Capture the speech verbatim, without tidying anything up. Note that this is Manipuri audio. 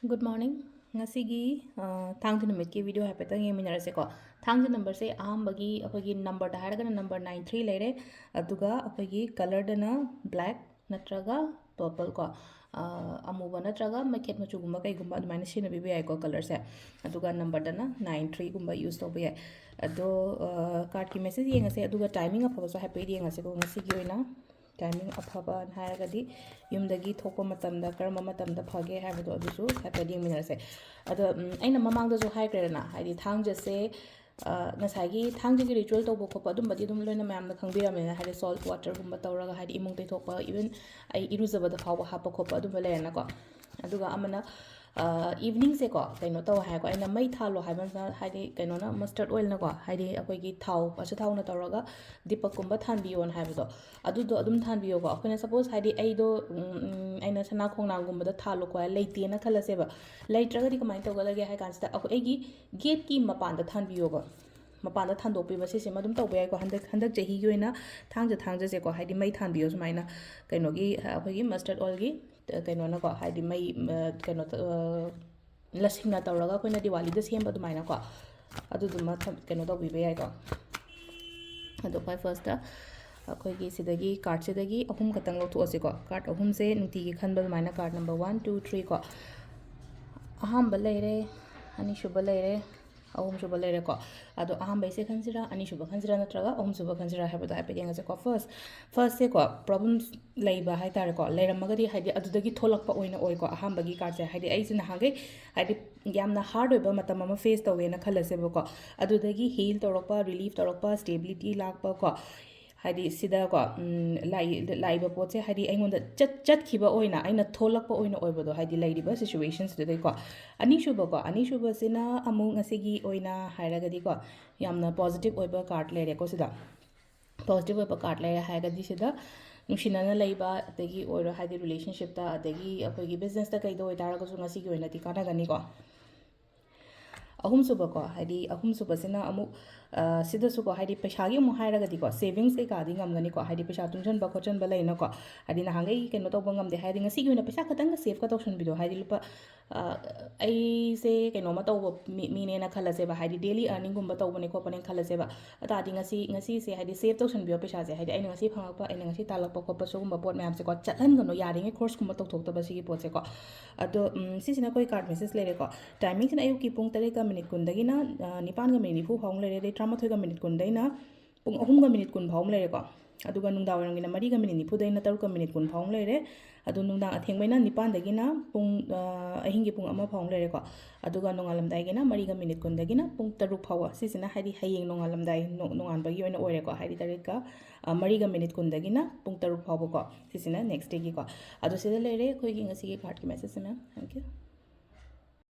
Good morning. ꯉꯁꯤꯒꯤ ꯑ, ꯊꯥꯡꯖ ꯅꯨꯃꯤꯠꯀꯤ ꯚꯤꯗꯤꯑꯣ ꯍꯥꯏꯐꯦꯠꯇꯪ ꯌꯦꯡꯃꯤꯟꯅꯔꯁꯦꯀꯣ. ꯊꯥꯡꯖ ꯅꯝꯕꯔꯁꯦ ꯑꯍꯥꯟꯕꯒꯤ ꯑꯩꯈꯣꯏꯒꯤ ꯅꯝꯕꯔꯗ ꯍꯥꯏꯔꯒꯅ ꯅꯝꯕꯔ ꯅꯥꯏꯟ ꯊ꯭ꯔꯤ ꯂꯩꯔꯦ, ꯑꯗꯨꯒ ꯑꯩꯈꯣꯏꯒꯤ ꯀꯂꯔꯗꯅ ꯕ꯭ꯂꯦꯛ ꯅꯠꯇ꯭ꯔꯒ ꯄꯔꯄꯜ ꯀꯣ, ꯑ, ꯑꯃꯨꯕ ꯅꯠꯇ꯭ꯔꯒ ꯃꯩꯈꯦꯠ ꯃꯆꯨꯒꯨꯝꯕ ꯀꯩꯒꯨꯝꯕ ꯑꯗꯨꯃꯥꯏꯅ ꯁꯤꯖꯤꯟꯅꯕꯤꯕ ꯌꯥꯏꯀꯣ ꯀꯂꯔꯁꯦ. ꯑꯗꯨꯒ ꯅꯝꯕꯔꯗꯅ ꯅꯥꯏꯟ ꯊ꯭ꯔꯤꯒꯨꯝꯕ ꯌꯨꯁ ꯇꯧꯕ ꯌꯥꯏ. ꯑꯗꯣ ꯀꯥꯔꯠꯀꯤ ꯃꯦꯁꯦꯖ ꯌꯦꯡꯉꯁꯦ, ꯑꯗꯨꯒ ꯇꯥꯏꯃꯤꯡ ꯑꯐꯕꯁꯨ ꯍꯥꯏꯐꯦꯠ ꯌꯦꯡꯉꯁꯦꯀꯣ. ꯉꯁꯤꯒꯤ ꯑꯣꯏꯅ ꯇꯥꯏꯃꯤꯡ ꯑꯐꯕ ꯍꯥꯏꯔꯒꯗꯤ ꯌꯨꯝꯗꯒꯤ ꯊꯣꯛꯄ ꯃꯇꯝꯗ ꯀꯔꯝꯕ ꯃꯇꯝꯗ ꯐꯒꯦ ꯍꯥꯏꯕꯗꯣ ꯑꯗꯨꯁꯨ ꯍꯥꯏꯐꯦꯠ ꯌꯦꯡꯃꯤꯟꯅꯔꯁꯦ꯫ ꯑꯗꯣ ꯎꯝ, ꯑꯩꯅ ꯃꯃꯥꯡꯗꯁꯨ ꯍꯥꯏꯈ꯭ꯔꯦꯗꯅ, ꯍꯥꯏꯗꯤ ꯊꯥꯡꯖꯁꯦ ꯑ, ꯉꯁꯥꯏꯒꯤ ꯊꯥꯡꯖꯒꯤ ꯔꯤꯆꯨꯋꯦꯜ ꯇꯧꯕ ꯈꯣꯠꯄ ꯑꯗꯨꯝꯕꯗꯤ ꯑꯗꯨꯝ ꯂꯣꯏꯅ ꯃꯌꯥꯝꯅ ꯈꯪꯕꯤꯔꯝꯃꯦꯅ, ꯍꯥꯏꯗꯤ ꯁꯣꯜꯠ ꯋꯥꯇꯔꯒꯨꯝꯕ ꯇꯧꯔꯒ, ꯍꯥꯏꯗꯤ ꯏꯃꯨꯡ ꯇꯩꯊꯣꯛꯄ, ꯏꯚꯟ ꯑꯩ ꯏꯔꯨꯖꯕꯗ ꯐꯥꯎꯕ ꯍꯥꯞꯄ ꯈꯣꯠꯄ ꯑꯗꯨꯝꯕ ꯂꯩꯔꯦꯅꯀꯣ. ꯑꯗꯨꯒ ꯑꯃꯅ ꯏꯚꯅꯤꯡꯁꯦꯀꯣ ꯀꯩꯅꯣ ꯇꯧ ꯍꯥꯏꯀꯣ, ꯑꯩꯅ ꯃꯩ ꯊꯥꯜꯂꯣ ꯍꯥꯏꯕ ꯑꯃꯅ, ꯍꯥꯏꯗꯤ ꯀꯩꯅꯣꯅ ꯃꯁꯇꯔꯠ ꯑꯣꯏꯜꯅꯀꯣ, ꯍꯥꯏꯗꯤ ꯑꯩꯈꯣꯏꯒꯤ ꯊꯥꯎ ꯑꯆꯥꯊꯥꯎꯅ ꯇꯧꯔꯒ ꯗꯤꯄꯛꯀꯨꯝꯕ ꯊꯥꯟꯕꯤꯌꯣꯅ ꯍꯥꯏꯕꯗꯣ, ꯑꯗꯨꯗꯣ ꯑꯗꯨꯝ ꯊꯥꯟꯕꯤꯌꯣꯀꯣ. ꯑꯩꯈꯣꯏꯅ ꯁꯄꯣꯁ ꯍꯥꯏꯗꯤ ꯑꯩꯗꯣ ꯎꯝ, ꯎꯝ, ꯑꯩꯅ ꯁꯅꯥ ꯈꯣꯡꯅꯥꯡꯒꯨꯝꯕꯗ ꯊꯥꯜꯂꯣ ꯈꯣꯠꯂꯣ ꯂꯩꯇꯦꯅ ꯈꯜꯂꯁꯦꯕ, ꯂꯩꯇ꯭ꯔꯒꯗꯤ ꯀꯃꯥꯏꯅ ꯇꯧꯒꯗꯒꯦ ꯍꯥꯏ ꯀꯥꯟꯁꯤꯗ ꯑꯩꯈꯣꯏ ꯑꯩꯒꯤ ꯒꯦꯠꯀꯤ ꯃꯄꯥꯟꯗ ꯊꯥꯟꯕꯤꯌꯣꯕ. ꯃꯄꯥꯟꯗ ꯊꯥꯟꯗꯣꯛꯄꯤꯕ ꯁꯤꯁꯤꯃ ꯑꯗꯨꯝ ꯇꯧꯕ ꯌꯥꯏꯀꯣ. ꯍꯟꯗꯛ ꯍꯟꯗꯛ ꯆꯍꯤꯒꯤ ꯑꯣꯏꯅ ꯊꯥꯡꯖ ꯊꯥꯡꯖꯁꯦꯀꯣ, ꯍꯥꯏꯗꯤ ꯃꯩ ꯊꯥꯟꯕꯤꯌꯣ ꯁꯨꯃꯥꯏꯅ, ꯀꯩꯅꯣꯒꯤ ꯑꯩꯈꯣꯏꯒꯤ ꯃꯁꯇꯔꯠ ꯑꯣꯏꯜꯒꯤ ꯀꯩꯅꯣꯅꯀꯣ, ꯍꯥꯏꯗꯤ ꯃꯩ ꯀꯩꯅꯣ ꯂꯁꯤꯡꯅ ꯇꯧꯔꯒ ꯑꯩꯈꯣꯏꯅ ꯗꯤꯋꯥꯂꯤꯗ ꯁꯦꯝꯕ ꯑꯗꯨꯃꯥꯏꯅꯀꯣ, ꯑꯗꯨꯗꯨꯃ ꯀꯩꯅꯣ ꯇꯧꯕꯤꯕ ꯌꯥꯏꯀꯣ. ꯑꯗꯣ ꯈ꯭ꯋꯥꯏ ꯐꯥꯔꯁꯇ ꯑꯩꯈꯣꯏꯒꯤ ꯁꯤꯗꯒꯤ ꯀꯥꯔꯠꯁꯤꯗꯒꯤ ꯑꯍꯨꯝ ꯈꯛꯇꯪ ꯂꯧꯊꯣꯛꯑꯁꯤꯀꯣ. ꯀꯥꯔꯠ ꯑꯍꯨꯝꯁꯦ ꯅꯨꯡꯇꯤꯒꯤ ꯈꯟꯕ ꯑꯗꯨꯃꯥꯏꯅ, card number one, two, three ꯀꯣ. ꯑꯍꯥꯟꯕ ꯂꯩꯔꯦ, ꯑꯅꯤꯁꯨꯕ ꯂꯩꯔꯦ, ꯑꯍꯨꯝꯁꯨꯕ ꯂꯩꯔꯦꯀꯣ. ꯑꯗꯣ ꯑꯍꯥꯟꯕꯩꯁꯦ ꯈꯟꯁꯤꯔꯥ, ꯑꯅꯤꯁꯨꯕ ꯈꯟꯁꯤꯔꯥ, ꯅꯠꯇ꯭ꯔꯒ ꯑꯍꯨꯝꯁꯨꯕ ꯈꯟꯁꯤꯔꯥ ꯍꯥꯏꯕꯗꯣ ꯍꯥꯏꯐꯦꯠ ꯌꯦꯡꯉꯁꯦꯀꯣ. ꯐꯥꯔꯁ ꯐꯥꯔꯁꯁꯦꯀꯣ, ꯄ꯭ꯔꯣꯕ꯭ꯂꯦꯝꯁ ꯂꯩꯕ ꯍꯥꯏ ꯇꯥꯔꯦꯀꯣ, ꯂꯩꯔꯝꯃꯒꯗꯤ ꯍꯥꯏꯗꯤ ꯑꯗꯨꯗꯒꯤ ꯊꯣꯛꯂꯛꯄ ꯑꯣꯏꯅ ꯑꯣꯏꯀꯣ. ꯑꯍꯥꯟꯕꯒꯤ ꯀꯥꯔꯠꯁꯦ ꯍꯥꯏꯗꯤ ꯑꯩꯁꯦ ꯅꯍꯥꯟꯈꯩ ꯍꯥꯏꯗꯤ ꯌꯥꯝꯅ ꯍꯥꯔꯗ ꯑꯣꯏꯕ ꯃꯇꯝ ꯑꯃ ꯐꯦꯁ ꯇꯧꯋꯦꯅ ꯈꯜꯂꯁꯦꯕꯀꯣ. ꯑꯗꯨꯗꯒꯤ ꯍꯤꯜ ꯇꯧꯔꯛꯄ, ꯔꯤꯂꯤꯐ ꯇꯧꯔꯛꯄ, ꯁ꯭ꯇꯦꯕꯤꯂꯤꯇꯤ ꯂꯥꯛꯄꯀꯣ, ꯍꯥꯏꯗꯤ ꯁꯤꯗꯀꯣ ꯂꯥꯛꯏꯕ ꯄꯣꯠꯁꯦ ꯍꯥꯏꯗꯤ ꯑꯩꯉꯣꯟꯗ ꯆꯠꯈꯤꯕ ꯑꯣꯏꯅ, ꯑꯩꯅ ꯊꯣꯛꯂꯛꯄ ꯑꯣꯏꯅ ꯑꯣꯏꯕꯗꯣ, ꯍꯥꯏꯗꯤ ꯂꯩꯔꯤꯕ ꯁꯤꯆꯨꯋꯦꯁꯟꯁꯤꯗꯨꯗꯩꯀꯣ. ꯑꯅꯤꯁꯨꯕꯀꯣ, ꯑꯅꯤꯁꯨꯕꯁꯤꯅ ꯑꯃꯨꯛ ꯉꯁꯤꯒꯤ ꯑꯣꯏꯅ ꯍꯥꯏꯔꯒꯗꯤꯀꯣ, ꯌꯥꯝꯅ ꯄꯣꯖꯤꯇꯤꯚ ꯑꯣꯏꯕ ꯀꯥꯔꯠ ꯂꯩꯔꯦꯀꯣ ꯁꯤꯗ. ꯄꯣꯖꯤꯇꯤꯚ ꯑꯣꯏꯕ ꯀꯥꯔꯠ ꯂꯩꯔꯦ ꯍꯥꯏꯔꯒꯗꯤ ꯁꯤꯗ ꯅꯨꯡꯁꯤꯅꯅ ꯂꯩꯕ, ꯑꯗꯒꯤ ꯑꯣꯏꯔꯣ ꯍꯥꯏꯗꯤ ꯔꯤꯂꯦꯁꯟꯁꯤꯞꯇ, ꯑꯗꯒꯤ ꯑꯩꯈꯣꯏꯒꯤ ꯕꯤꯖꯤꯅꯦꯁꯇ ꯀꯩꯗ ꯑꯣꯏꯇꯥꯔꯒꯁꯨ ꯉꯁꯤꯒꯤ ꯑꯣꯏꯅꯗꯤ ꯀꯥꯟꯅꯒꯅꯤꯀꯣ. ꯑꯍꯨꯝꯁꯨꯕꯀꯣ, ꯍꯥꯏꯗꯤ ꯑꯍꯨꯝꯁꯨꯕꯁꯤꯅ ꯑꯃꯨꯛ ꯁꯤꯗꯁꯨꯀꯣ, ꯍꯥꯏꯗꯤ ꯄꯩꯁꯥꯒꯤ ꯑꯃꯨꯛ ꯍꯥꯏꯔꯒꯗꯤꯀꯣ, ꯁꯦꯚꯤꯡꯁ ꯀꯩꯀꯥꯗꯤ ꯉꯝꯒꯅꯤꯀꯣ, ꯍꯥꯏꯗꯤ ꯄꯩꯁꯥ ꯇꯨꯡꯁꯤꯟꯕ ꯈꯣꯠꯆꯟꯕ ꯂꯩꯅꯀꯣ, ꯍꯥꯏꯗꯤ ꯅꯍꯥꯟꯈꯩ ꯀꯩꯅꯣ ꯇꯧꯕ ꯉꯝꯗꯦ, ꯍꯥꯏꯗꯤ ꯉꯁꯤꯒꯤ ꯑꯣꯏꯅ ꯄꯩꯁꯥ ꯈꯇꯪꯒ ꯁꯦꯞꯀ ꯇꯧꯁꯟꯕꯤꯗꯣ, ꯍꯥꯏꯗꯤ ꯂꯨꯄꯥ ꯑꯩꯁꯦ ꯀꯩꯅꯣꯝꯃ ꯇꯧꯕ ꯃꯤ ꯃꯤꯅꯦꯅ ꯈꯜꯂꯁꯦꯕ, ꯍꯥꯏꯗꯤ ꯗꯦꯂꯤ ꯑꯔꯅꯤꯡꯒꯨꯝꯕ ꯇꯧꯕꯅꯦ ꯈꯣꯠꯄꯅꯦ ꯈꯜꯂꯁꯦꯕ꯫ ꯑꯗꯨ ꯇꯥꯔꯗꯤ ꯉꯁꯤ ꯉꯁꯤꯁꯦ ꯍꯥꯏꯗꯤ ꯁꯦꯞ ꯇꯧꯁꯟꯕꯤꯌꯣ ꯄꯩꯁꯥꯁꯦ, ꯍꯥꯏꯗꯤ ꯑꯩꯅ ꯉꯁꯤ ꯐꯪꯉꯛꯄ, ꯑꯩꯅ ꯉꯁꯤ ꯇꯥꯜꯂꯛꯄ ꯈꯣꯠꯄ ꯁꯤꯒꯨꯝꯕ ꯄꯣꯠ ꯃꯌꯥꯝꯁꯦꯀꯣ, ꯆꯠꯍꯟꯒꯅꯨ, ꯌꯥꯔꯤꯉꯩ ꯈꯣꯔꯁꯀꯨꯝꯕ ꯇꯧꯊꯣꯛꯇꯕ ꯁꯤꯒꯤ ꯄꯣꯠꯁꯦꯀꯣ꯫ ꯑꯗꯣ ꯁꯤꯁꯤꯅ ꯑꯩꯈꯣꯏ ꯀꯥꯔꯠ ꯃꯦꯁꯦꯖ ꯂꯩꯔꯦꯀꯣ꯫ ꯇꯥꯏꯃꯤꯡꯁꯤꯅ ꯑꯌꯨꯛꯀꯤ ꯄꯨꯡ ꯇꯔꯦꯠꯀ ꯃꯤꯅꯤꯠ ꯀꯨꯟꯗꯒꯤꯅ ꯅꯤꯄꯥꯟꯒ ꯃꯤꯅꯤꯠ ꯅꯤꯐꯨ ꯐꯥꯎ ꯂꯩꯔꯦ, ꯑꯗꯩ ꯇꯔꯥꯃꯥꯊꯣꯏꯒ ꯃꯤꯅꯤꯠ ꯀꯨꯟꯗꯩꯅ ꯄꯨꯡ ꯑꯍꯨꯝꯒ ꯃꯤꯅꯤꯠ ꯀꯨꯟ ꯐꯥꯎ ꯑꯃ ꯂꯩꯔꯦꯀꯣ꯫ ꯑꯗꯨꯒ ꯅꯨꯡꯗꯥꯡ ꯋꯥꯏꯔꯝꯒꯤꯅ ꯃꯔꯤꯒ ꯃꯤꯅꯤꯠ ꯅꯤꯐꯨꯗꯩꯅ ꯇꯔꯨꯛꯀ ꯃꯤꯅꯤꯠ ꯀꯨꯟ ꯐꯥꯎ ꯑꯃ ꯂꯩꯔꯦ꯫ ꯑꯗꯣ ꯅꯨꯡꯗꯥꯡ ꯑꯊꯦꯡꯕꯩꯅ ꯅꯤꯄꯥꯟꯗꯒꯤꯅ ꯄꯨꯡ, ꯑ, ꯑꯍꯤꯡꯒꯤ ꯄꯨꯡ ꯑꯃ ꯐꯥꯎ ꯑꯃ ꯂꯩꯔꯦꯀꯣ꯫ ꯑꯗꯨꯒ ꯅꯣꯡꯉꯥꯜꯂꯝꯗꯥꯏꯒꯤꯅ ꯃꯔꯤꯒ ꯃꯤꯅꯤꯠ ꯀꯨꯟꯗꯒꯤꯅ ꯄꯨꯡ ꯇꯔꯨꯛ ꯐꯥꯎꯕ꯫ ꯁꯤꯁꯤꯅ ꯍꯥꯏꯗꯤ ꯍꯌꯦꯡ ꯅꯣꯡꯉꯥꯜꯂꯝꯗꯥꯏ, ꯅꯣ-, ꯅꯣꯡꯉꯥꯟꯕꯒꯤ ꯑꯣꯏꯅ ꯑꯣꯏꯔꯦꯀꯣ꯫ ꯍꯥꯏꯗꯤ ꯇꯔꯦꯠꯀ, ꯑ, ꯃꯔꯤꯒ ꯃꯤꯅꯤꯠ ꯀꯨꯟꯗꯒꯤꯅ ꯄꯨꯡ ꯇꯔꯨꯛ ꯐꯥꯎꯕꯀꯣ꯫ ꯁꯤꯁꯤꯅ ꯅꯦꯛꯁ ꯗꯦꯒꯤꯀꯣ꯫ ꯑꯗꯣ ꯁꯤꯗ ꯂꯩꯔꯦ ꯑꯩꯈꯣꯏꯒꯤ ꯉꯁꯤꯒꯤ ꯀꯥꯔꯠꯀꯤ ꯃꯦꯁꯦꯖꯁꯦ, ꯃꯦꯝ꯫ Thank you꯫